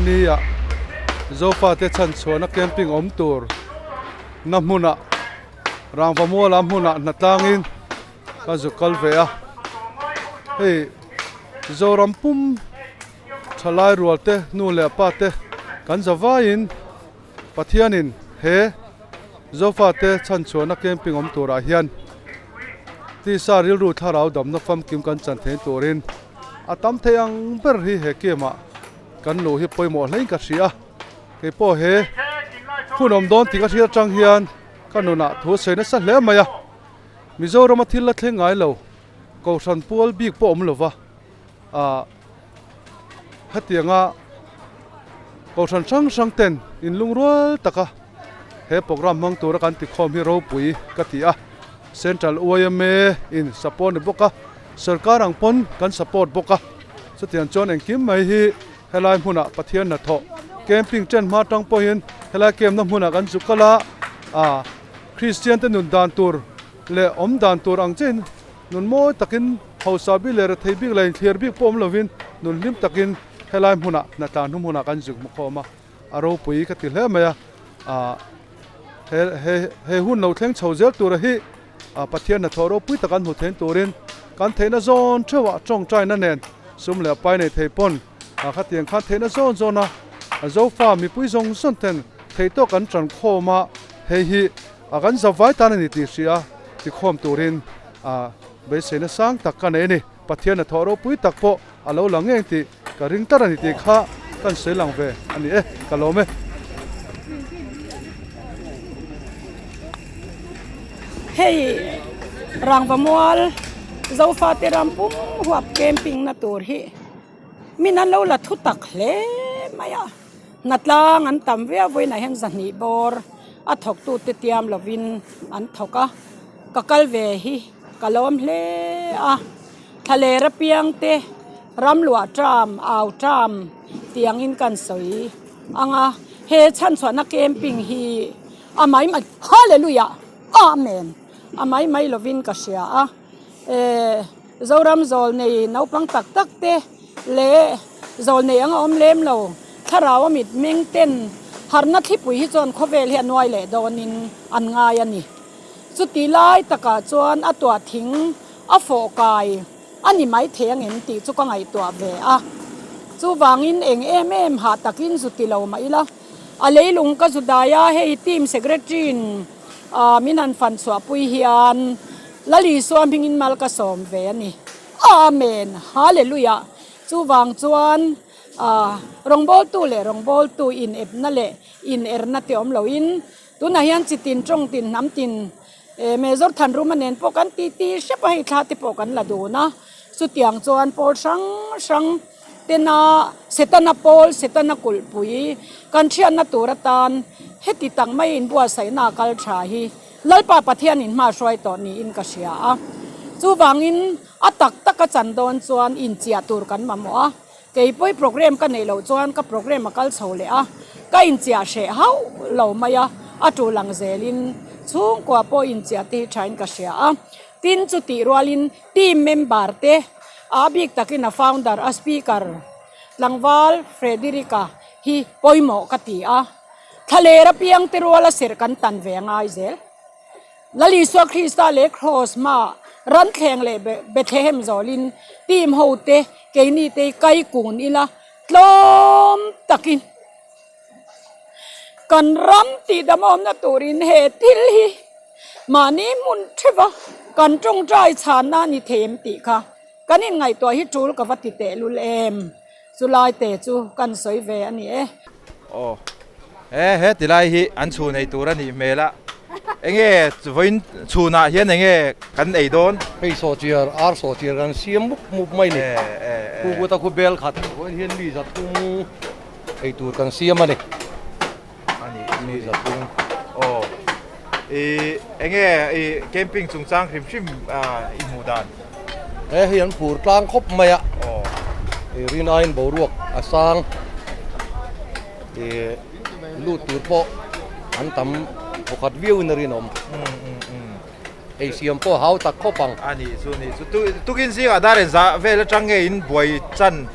ni ah Zofate chhanchhuahna camping awm tur na hmunah rangva mual ah hmunah hnatlangin ka zuk kal ve a hei Zoram pum thalai rual te nu leh pa te kan za vaiin Pathianin he Zofate chhanchhuahna camping awm turah hian tisa rilru thlarau damna famkim kan chan theih turin a tam thei ang ber hi he camp ah kan luh hi pawimawh hlein ka hria a keipawh he hun awm dawn tih ka hriat atang hian ka nunah thu a sawi nasa hle mai a Mizorama thil la thleng ngai lo Kohhran pual bik pawh awm lova ah hetianga Kohhran hrang hrang ten inlungrual taka he program hmang tura kan tikhawm hi ropui ka ti a Central yma in support ni bawk a Sorkar ang pawn kan support bawk a chutiang chuan engkim mai hi helai hmunah Pathian hnathawh camping chen hma tang pawhin helai camp na hmunah kan zuk kal a ah Kristian te nun dan tur leh awm dan tur ang chiahin nun mawi takin hausa bik leh rethei bik leh inthlir bik pawh awm lovin nun hlim takin helai hmunah hnatlan hnu hmunah kan zuk hmukhawm a a ropui ka ti hle mai a ah he he he hun lo thleng chho zel tura hi ah Pathian hnathawh ropui tak an hmu thein turin kan theihna zawn theuhah tawngtaina nen sum leh pai nei thei pawn ah khatiang khan theihna zawn zawn a Zofa mipui zawng zawn ten theihtawk kan tan khawm a hei hi A kan zavai tan a ni tih hria tikhawm turin a beiseina sang tak ka nei a ni. Pathian a thawh ropui tak pawh a lo lang ngeng tih ka ring tar a ni tih kha kan sawi lang ve a ni e, ka lawm e. Hei Rangva mual Zofate ram pum huap camping na tur hi min an lo la thu tak hle mai a. Hnatlang an tam viau vawiinah hian zahnih bawr a thawktute tiam lovin an thawk a, ka kal ve hi ka lawm hle a, thlaler apiang te ram luah ṭam au ṭam tih angin kan sawi ang a, he chhanchhuahna camping hi a mai mai Hallelujah Amen a mai mai lovin ka hria a, eh Zoram zawl nei naupang tak tak te leh zawl nei anga awm lem lo thlarau a mit meng ten harna thlipui hi chuan khawvel hi a nuai leh dawnin an ngai a ni. Chuti lai takah chuan a tuah thing a fawh kai a ni mai thei angem tih chu ka ngaihtuah ve a. Chuvangin eng em em hah takin zu ti lo mah ila a leilung ka zu dai a, hei team secretary in min han fan chhuahpui hian Lal Isua hmingin mal ka sawm ve a ni. Amen! Hallelujah! Chuvang chuan rawngbawltu leh rawngbawltu in epna leh in erna te awm loin tunah hian chi tin tawng tin hnam tin Major Thanruma nen pawh kan ti ti hrep a, hei thla te pawh kan la dun a. Chutiang chuan pawl hrang hrang tena Setana pawl, Setana kulhpui kan thianna tur atan heti tak mai inbuatsaihna a kal tha hi Lalpa Pathianin hma hruai tawh niin ka hria a, chuvangin a tak taka chan dawn chuan inchiah tur kan mamawh a, keipawih program ka neih loh chuan ka program a kal chho leh a, ka inchiah hreh hauh lo mai a, a tul ang zelin chhungkua pawh inchiah te hi thain ka hria a, tin chutih rualin team member te a bik takin a founder a speaker tlangval Frederick-a hi pawimawh ka ti a. Thlaler apiang te ruala serh kan tan ve a ngai zel. Lal Isua Krista leh Kraws hmaah ranthleng leh Bethlehem zawlin team ho te keini te hi kai kun ila tlawm takin kan ram tihdamawmna turin he thil hi mahni hmun theuva kan tawngtai chhanna a ni thei em tih kha kan inngaihtuah hi tul ka va ti tehlul em. Chu lai te chu kan sawi ve a ni e. Aw he he ti lai hi an chhun ei tur a nih hmel a, enge vawiin chhunah hian enge kan ei dawn? Hei sawhchiar, ar sawhchiar kan siam mup mup mai ni. Khu kut a khu bel khat vawiin hian mi zathum ei tur kan siam a ni. A nih mi zathum. Aw i enge i camping chungchang hrim hrim i hmuh dan? He hei an phur tlang khawp mai a. Aw. I rin aiin boruak a sang. I lut tur pawh an tam pakhat viau in a rinawm. Ei siam pawh hau tak khawp ang. A nih chu nih chu. Tukin zingah dar en zah vel atang nge in buai chan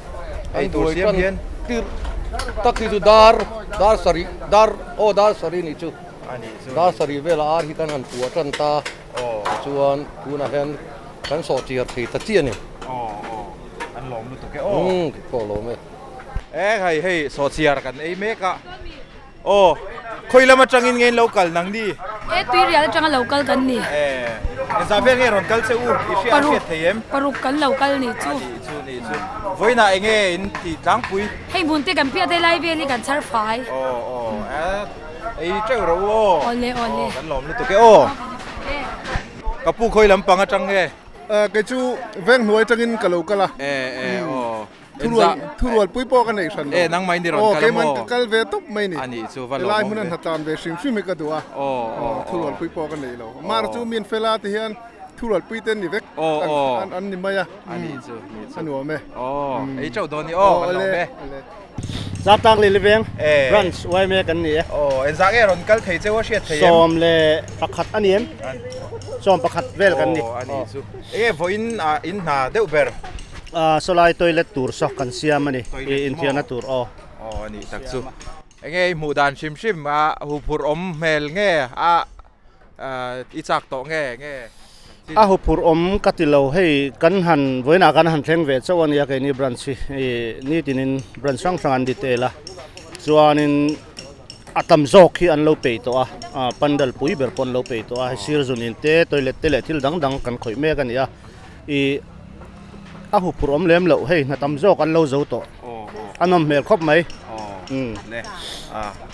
ei tur siam hian? Tirh. tak hi chu dar dar sarih dar aw dar sarih nih chu dar sarih velah ar hi kan han puah tan ta chuan tunah hian kan sawh chiar thei ta chiah a ni. Aw aw an lawm lutuk e aw. Umm pawh lawm e. E hei hei sawh chiar kan ei mek a. Aw, khawi lam atangin nge in lo kal nang ni? E, Tuirial atanga lo kal kan ni. E, engzah vel nge rawn kal che u? I hria a hriat thei em? Paruk kan lo kal ni chu. A nih chu, nih chu. Vawiinah enge in ti tlangpui? Hei hmun te kan piah te lai vel hi kan chhar fai. Aw, aw, e, ei teuh rawh u aw. Awle, awle. Aw, kan lawm lutuk e aw. Ka pu khawi lampang atang nge? Kei chu Venghnuai atangin ka lo kal a. E, e, aw. Thurual thurual pui pawh ka neih hran lo. E nangmah in i rawn kal a maw? Aw keimah ka kal ve tawp mai ni. A nih chu va lawm awm ve. Helai hmun a hnatlan ve hrim hrim hi ka duh a. Aw aw. Thurual pui pawh ka nei lo. Mar chu min fela ti hian thurual pui te an ni vek. Aw aw. An ni mai a. A nih chu nih chu. A nuam e. Aw ei teuh dawn ni aw kan lawm e. Zartlang Liliveng Branch yma kan ni e. Aw engzah nge rawn kal thei cheu a hriat thei em? 11 a ni em? 11 vel kan ni. Aw a nih chu. Enge vawiin ah in hna deuh ber? Sawlai toilet tur saw kan siam a ni. Inthiarna tur aw. Aw a nih tak chu. Enge i hmuh dan hrim hrim a huphurh awm hmel nge a i chak tawh nge nge? A huphurh awm ka ti lo, hei kan han vawiinah kan han thleng ve chauh a nia keini branch hi nitinin branch hrang hrang an detail a chuanin a tam zawk hi an lo peih tawh a pandal pui ber pawh an lo peih tawh a hei sir zun in te toilet te leh thil dang dang kan khawih mek a ni a ih a huphurh awm lem loh hei hna tam zawk an lo zo tawh a nawm hmel khawp mai.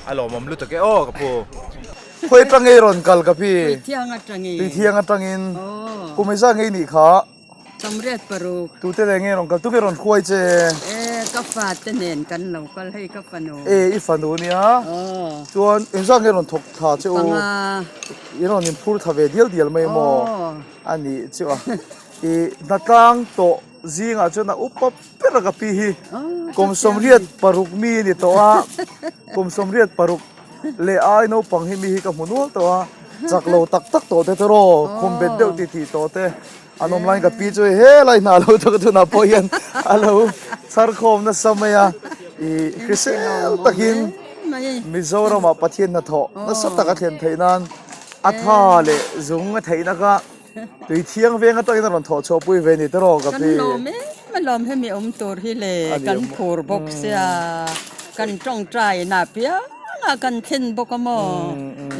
A lawmawm lutuk e aw ka pu. Khawi atang ngei rawn kal ka pi? Tuithiang atangin. Tuithiang atangin. Kum engzah ngei nih kha? Sawmriat paruk. Tute leh ngei rawn kal? Tunge rawn hruai che? E, ka fate nen kan lo kal hei ka fanu. E, i fanu nia. Chuan engzah ngei rawn thawk thla che u? Panga. I rawn inphur tha ve dial dial mai maw? A nih chu a. I hnatlang tawh zingah chuan a upa ber a ka pi hi. Kum 86 mi a ni tawh a, kum 86 leh ai naupang hi mi hi ka hmu nual tawh a, chak lo tak tak tawh te tawraw khum bet deuh ti tih tawh te an awm laiin ka pi chu he lai hna lo chu ka tunah pawh hian a lo chhar khawm nasa mai a, ih hrisel takin Mizoramah Pathian hnathawh nasa tak a thlen theih nan a tha leh zung a theihna kha Tui thiang veng atangin a rawn thawh chhuah pui ve ni te rawh ka pi. Kan lawm em a lawm hemi awm tur hi le kan phur bawk sia kan tawngtai na piang a kan thlen bawk a maw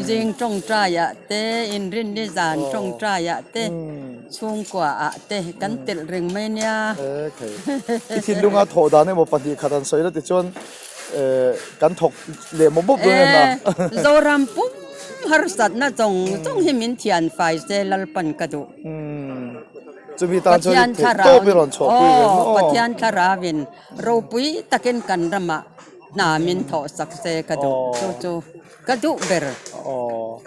zing tawngtai ah te inrinni zan tawngtai ah te chhungkua ah te kan telh reng mai nia. I thinlunga thawh dan emaw 2 khat an sawi la tichuan kan thawk leh mawp mawp dawn em a. Zoram pum Harsatna zawng zawng hi min thian fai se Lalpan ka duh. Chumi tan chuan i theih tawp i rawn chhuahpui ve maw? Aw, Pathian Thlarauin ropui takin kan ramah hna min thawh sak se ka duh. Chu chu ka duh ber. Aw,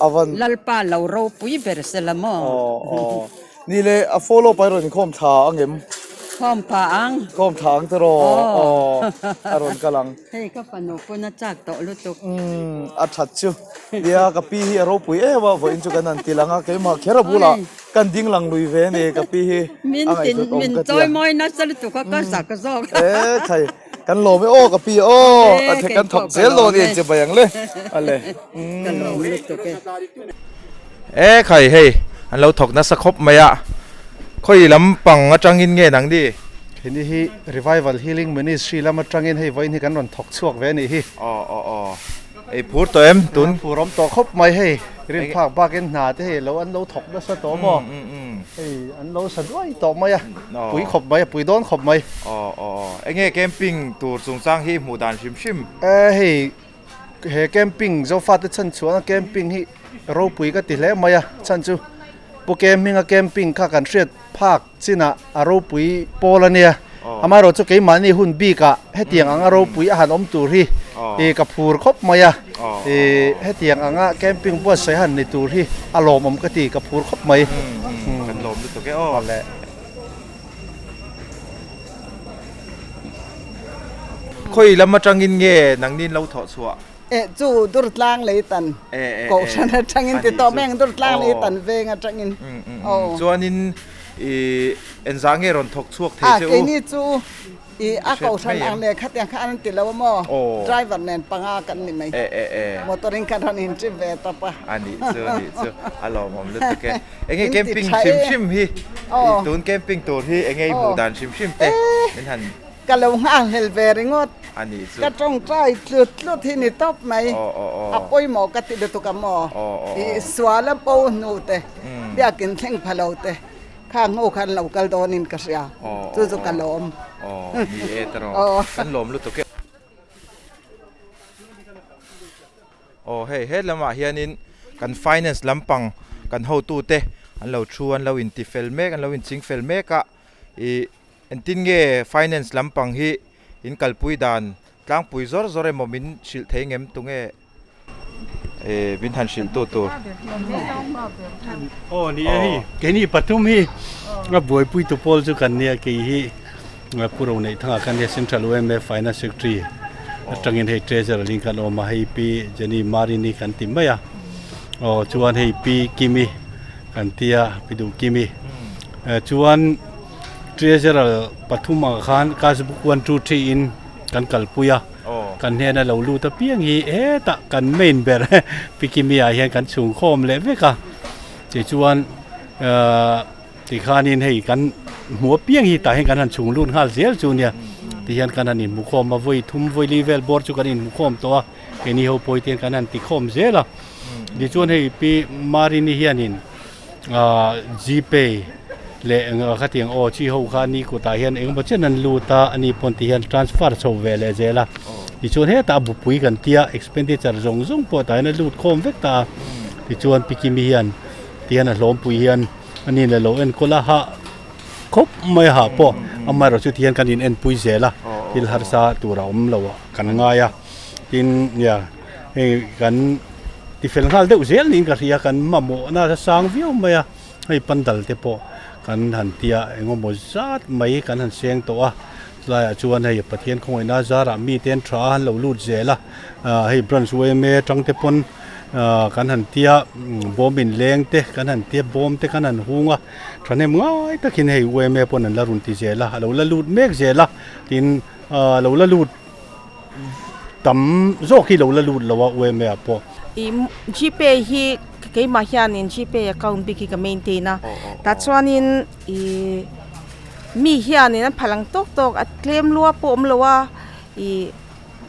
a van. Lalpa lo ropui ber se la maw? Aw, aw. Ni le, a follow pa i rawn inkhawm thla ang em? Khawm pah ang. Khawm thla ang tiraw? Aw, a rawn kal ang. Hei ka fanu pawn a chak tawh lutuk. Umm a that chu. Nia ka pi hi a ropui em a, vawiin chu kan han ti lang a, keimah kher a bulah kan ding lang lui ve a ni ka pi hi a ngaihhlut awm ka ti a. Min chawi mawi nasa lutuk a ka zak zawk. E khai kan lawm e aw ka pi aw a the kan thawk zel dawn i che bai ang le ale. Ka lawm lutuk e. E khai hei an lo thawk nasa khawp mai a, khawi lampang atangin nge nang ni? Heni hi Revival Healing Ministry lam atangin hei vawiin hi kan rawn thawk chhuak ve a nih hi. Aw aw aw. Ei phur tawh em tun? Phur awm tawh khawp mai hei. Rinphak bakin hna te hei lo an lo thawk nasa tawh maw? Hei an lo sa duai tawh mai a. Pui khawp mai a, pui dawn khawp mai. Aw aw aw. Enge camping tur chungchang hi hmuh dan hrim hrim? E hei he camping Zofate chhan chhuahna camping hi ropui ka ti hle mai a. Chhan chu Pu Kem hminga camping kha kan hriat phak chinah a ropui pawl a nia. Amaherawh chu keimahni hun bikah hetiang anga ropui a han awm tur hi ih ka phur khawp mai a. Ih hetiang anga camping buatsaih han ni tur hi a lawmawm ka ti, ka phur khawp mai. Kan lawm lutuk e aw. Khawi lam atangin nge nangnin lo thawh chhuah? Eh chu Durtlang lei tan kohhran atangin ti tawh mai ang Durtlang lei tan veng atangin aw. Chuanin I engzah nge rawn thawk chhuak thei A che u? keini chu i a kohhran ang leh khatiang kha an ti lo a maw? Driver nen panga kan ni mai. Motor in kan rawn in trip ve tawp a. A nih chu, a nih chu. A lawmawm lutuk e. Enge camping hrim hrim hi, tun camping tur hi enge i hmuh dan hrim hrim te min han. Ka lo nghakhlel ve ringawt. A nih chu. Ka tawngtai tlut tlut hi ni tawp mai. A pawimawh ka ti lutuk a maw? I sual a bo hnu te, biakin thleng pha lo te, kha hnu khan lo kal dawnin ka hria. Chu chu ka lawm. Aw, ni e tawrh. Kan lawm lutuk e. Aw hei he lamah hianin kan finance lampang kan hotute an lo thu an lo inti fel mek an lo inching fel mek a ih engtin nge finance lampang hi in kalpui dan tlangpui zawr zawr emaw min hrilh thei ngem tunge ih min han hrilh tu tur. Aw ni e hei keini pathum hi a buaipui tu pawl chu kan nia kei hi. Pu Roneihthanga khan hei Central UMF Finance Secretary atangin hei Treasurer in kan awm a, hei Pi Jenny Marini kan ti mai a, aw chuan hei Pi Kimi kan ti a, Pi Duhkimi. Chuan Treasurer pathum ang khan cash book 1, 2, 3 in kan kalpui a, kan hnena lo lut apiang hi hetah kan main ber Pi Kimi ah hian kan chhungkhawm leh vek a, tichuan Tikhanin hei kan hmu apiang hi tah hian kan han chhung lut nghal zel chu nia tihian kan han inhmukhawm a vawi thum vawi li vel bawr chu kan inhmukhawm tawh a keini ho pawh hi tihian kan han tikhawm zel a tichuan hei pi Marini hianin ahh gpay leh eng khatiang aw chi ho kha ni kutah hian engemaw chen an lut a ani pawn tihian transfer chho ve leh zel a tichuan hetah a bupui kan tia expenditure zawng zawng pawh tah hian a lut khawm vek ta a tichuan pi Kimi hian tihian a hlawmpui hian. A ni le lo enkawl a hah khawp mai a hah pawh amaherawh chu tihian kan in enpui zel a thil harsa tur a awm lo ah kan ngai a tin nia hei kan ti fel nghal deuh zel niin ka hria kan mamawh na sang viau mai a hei pandal te pawh kan han tia engemaw zat mai kan han seng tawh a chulai ah chuan hei Pathian khawngaihna zarah mite an tha a an lo lut zel a hei branch yma atang te pawn. Kan han tia bawm in leng te kan han tia bawm te kan han hung a thahnem ngai takin hei UMA pawn an la rawn ti zel a a lo la lut mek zel a tin a lo la lut tam zawk hi lo la lut lo a UMA ah pawh. I gpay hi keimah hianin gpay account bik hi ka maintain a tah chuanin i mi hianin an phalang tawk tawk a tlem lua pawh awm lo a i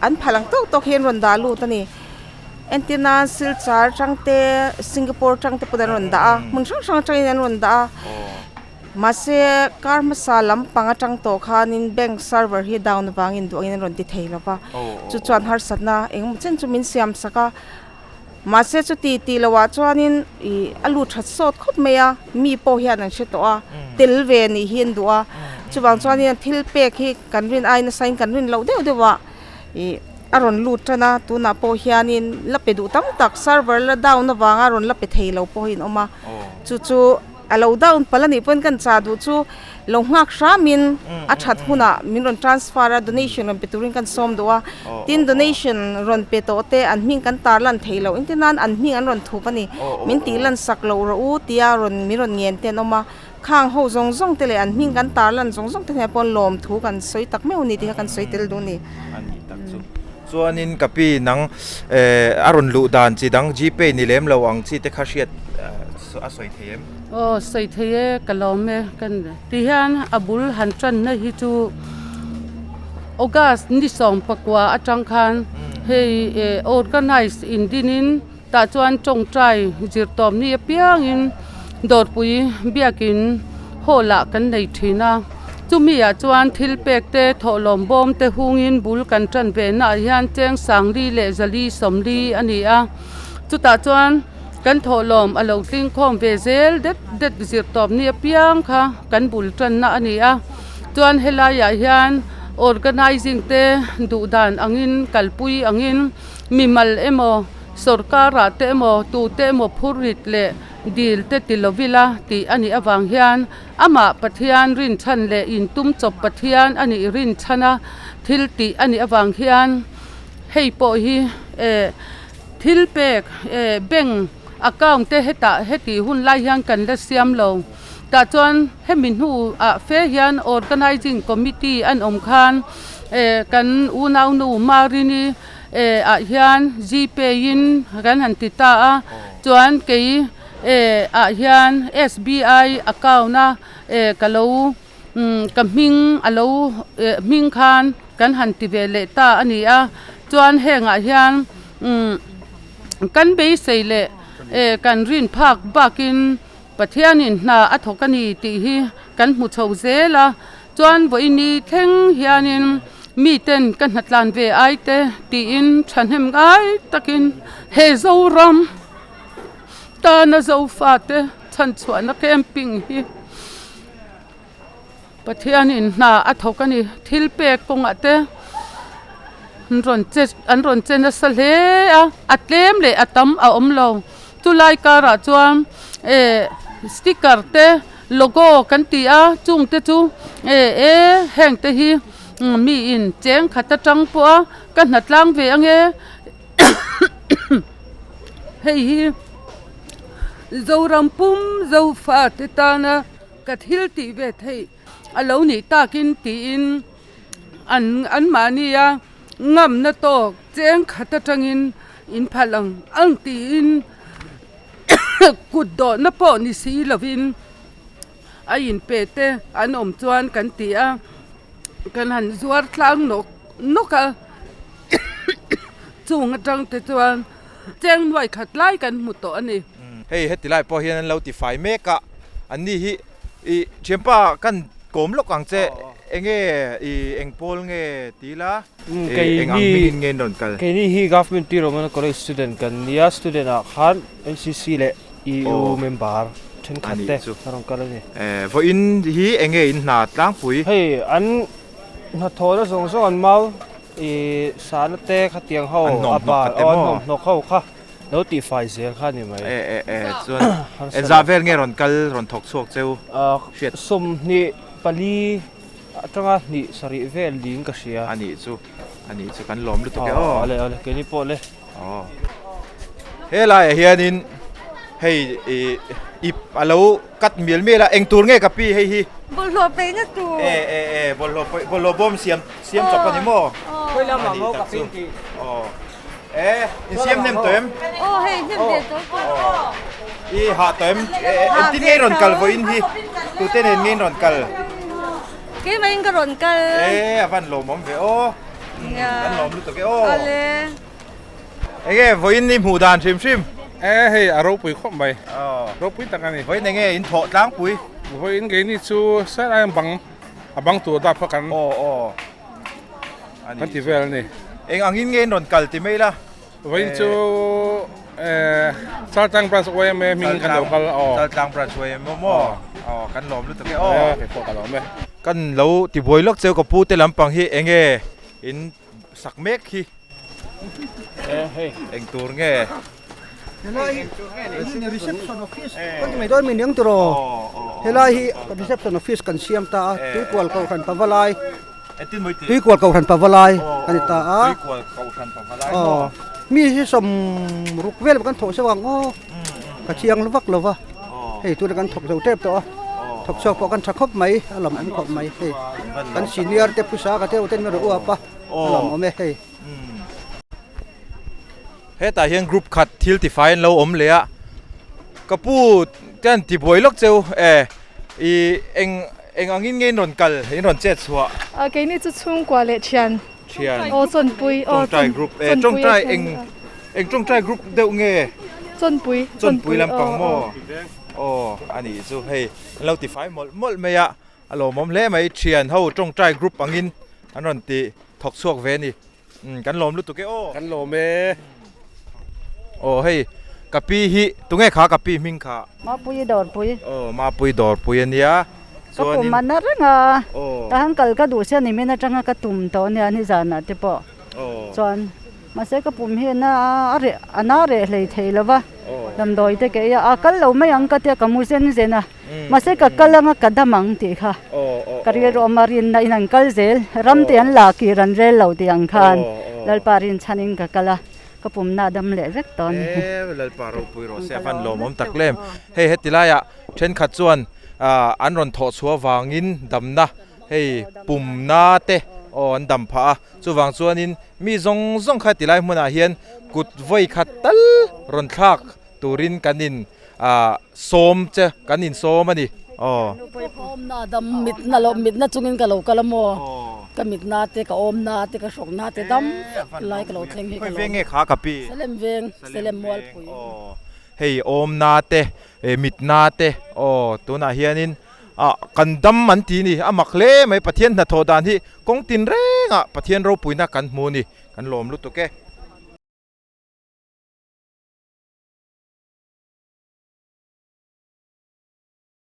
An phal ang tawk tawk hi an rawn dah lut a ni. Entir nan Silchar atang te, Singapore atang te pawh an rawn dah a, hmun hrang hrang atangin an rawn dah a. Mahse kar hmasa lampang atang tawh khanin bank server hi down avangin duh angin an rawn ti thei lo va. Chu chuan harsatna engemaw chen chu min siam sak a. Mahse chuti tih lohah chuanin ih a lut that sawt khawp mai a, mi pawh hian an hre tawh a, tel ve nih hi an duh a, chuvang chuanin thil pek hi kan rin ai nasain kan rin loh deuh deuh ah ih a rawn lut tan a, tunah pawh hianin la pe duh tam tak server la down avanga rawn la pe thei lo pawh hi an awm a, chu chu. A lo down palh a nih pawhin kan chah duh chu lo nghak hramin a that hunah min rawn transfer a, donation rawn pe turin kan sawm duh a. Tin, donation rawn pe tawh te an hming kan tar lan theih loh engtin nan an hming an rawn thup a ni. Min tih lan sak loh rawh u tia rawn min rawn ngen te an awm a. Khang ho zawng zawng te leh an hming kan tar lan zawng zawng te hnenah pawh lawm thu kan sawi tak meuh a ni tih kha kan sawi tel duh a ni. A nih tak chu. Chuanin ka pi nang a rawn luh dan chi dang gpay ni lem lo ang chi te kha hriat a sawi thei em? Aw sawi thei e ka lawm e kan ti hian a bul han tanna hi chu August ni sawm pakua atang khan hei organize in din in tah chuan tawngtai zir tawm ni apiangin dawrpui biakin hall ah kan nei thin a chumi ah chuan thil pek te thawhlawm bawm te hungin bul kan tan ve na ah hian cheng sangli leh zali sawmli a ni a chutah chuan. Kan thawhlawm a lo tling khawm ve zel det det zir tawp ni apiang kha kan bul tanna a ni a, chuan helaiah hian organizing te duh dan angin kalpui angin mimal emaw sawrkarah te emaw tute emaw phurrit leh dil te ti lo ila tih a nih avang hian amah Pathian rinchhan leh intum chawp Pathian a nih rinchhana thil tih a nih avang hian hei pawh hi eh. Thil pek, eh, bank account te hetah heti hun lai hian kan la siam lo. Tah chuan hemi hnu ah fe hian organising committee an awm khan eh kan unaunu Marini eh ah hian gpay in kan han ti ta a chuan kei eh ah hian SBI account a eh ka lo umm ka hming a lo eh hming khan kan han ti ve leh ta a ni a chuan hengah hian umm kan beisei leh eh kan rin phak bakin Pathianin hna a thawk a ni tih hi kan hmu chho zel a, chuan vawiini thleng hianin miten ka hnatlan ve ai te tiin thahnem ngai takin he Zoram tana Zofate chhanchhuahna camping hi Pathianin hna a thawk a ni. Thil pek kawngah te an rawn che an rawn che nasa hle a, a tlem leh a tam a awm lo. Chulai karah chuan eh sticker te logo kan ti a chung te chu eh e heng te hi miin cheng khat atang pawh a ka hna tlang ve ange hei hi Zoram pum Zofa te tana. Ka thil tih ve theih a lo nih takin tiin an anmahnia ngamna tawk cheng khat atangin in phalh ang ang tiin kut dawhna pawh ni si lovin a inpe te an awm chuan kan ti a, kan han zuar tlang nawk nawk a chung atang te chuan cheng nuai khat lai kan hmu tawh a ni. Hei heti lai pawh hian an lo tifai mek a, an ni hi i thianpa kan kawm lawk ang che enge i eng pawl nge ti ila eng ang hmingin nge an rawn kal. Keini hi Government T Romana College student kan nia, student ah khan NCC leh EU member thenkhat te an rawn kal a ni. Vawiin hi enge in hna tlangpui? Hei an hnathawhna zawng zawng an mau i sahna te khatiang ho a bar an hnawmhnawk ho kha. Lo tih fai zel kha ni mai. E e e chuan engzah vel nge rawn kal rawn thawk chhuak cheu hriat. 24 atanga hnih sarih vel niin ka hria. A nih chu a nih chu kan lawm lutuk e aw. Awle awle keini pawh le. Aw helaiah hianin hei i ip a lo cut mial mial a eng tur nge ka pi hei hi. Bawlhhlawh peihna tur. E e e bawlhhlawh bawlhhlawh bawm siam siam chawp a ni maw? Khawi lamah maw ka pi. Aw. E, in siam hnem tawh em? Aw hei hnem ve tawh tawh. I hah tawh em? Engtin nge i rawn kal vawiin hi? Tute nen nge in rawn kal? Keimah in ka rawn kal. E, a van lawmawm ve aw. Kan lawm lutuk e aw. Awle. Enge vawiin i hmuh dan hrim hrim? E hei a ropui khawp mai. Ropui tak a ni. Vawiin enge in thawh tlangpui? Vawiin keini chu sailaia bang a bang tur dap kha kan. Aw aw. Kan ti vel a ni. Eng angin nge in rawn kal ti mai la? Vawiin chu Chaltlang Branch YMA hming kan lo kal aw. Chaltlang Branch YMA maw? Aw kan lawm lutuk e aw. Kei pawh ka lawm e. Kan lo ti buai lawk cheu ka pu te lampang hi enge in sak mek hi? Eng tur nge? Helai hi reception office kan ti mai dawn mi niang tiraw helai hi reception office kan siam ta a tuikual kohhran pavalai tuikual kohhran pavalai kan ni ta a aw mi hi sawm ruk vel kan thawh zeuh ang aw ka chiang vak lo va hei tuna kan thawk zo tep tawh a thawk chhuak pawh kan tha khawp mai a lam awm khawp mai hei kan senior te phusa ka te ho ten min rawn uap a a lam awm e hei. Hetah hian group khat thil tifai an lo awm leh a, ka pu te an ti buai lawk cheu e i eng eng angin nge in rawn kal in rawn chet chhuah. A keini chu chhungkua leh thian. Thian. Aw chawnpui aw Tawngtai group e tawngtai eng eng tawngtai group deuh nge? Chawnpui Chawnpui lampang maw? Aw a nih chu hei an lo tifai mawlh mawlh mai a, a lawmawm hle mai thian ho tawngtai group angin an rawn ti. Thawk chhuak ve a ni. Umm kan lawm lutuk e aw. Kan lawm e. Aw hei ka pi hi tunge kha ka pi hming kha? Mapui Dawrpui. Aw Mapui Dawrpui a nia. Ka kum a na reng a. Ka han kal ka duh sia nimin atanga ka tum tawh a nia nizanah te pawh. Chuan mahse ka pum hi a na a reh a na reh hlei thei lo va. Damdawi te kei a kal lo mai ang ka tia ka mu zen zen a. Mahse ka kal anga ka dam ang tih kha ka rilru awm a, rinna in an kal zel, ram te an la kir an rel lo tih ang khan Lalpa rinchhanin ka kal a, ka pumna a dam leh vek tawh a ni. E Lalpa ropui rawh se a van lawmawm tak lem. Hei heti laiah thenkhat chuan an rawn thawh chhuah avangin damna hei pumna te aw an dam phah a chuvang chuanin mi zawng zawng kha tilai hmunah hian kut vawi khat tal rawn thlak turin kan in ah sawm che kan in sawm a ni aw. Awmna dam mitna lo mitna chungin ka lo kal a maw ka mitna te ka awmna te ka hrawkna te dam vek lai ka lo thleng hi ka lo. Khawi veng nge kha ka pi? Salem veng Salem Mualpui. Hei awmna te mitna te aw tunah hianin ah kan dam an ti ni a mak hle mai Pathian hnathawh dan hi kawng tin rengah Pathian ropuina kan hmu a ni kan lawm lutuk e.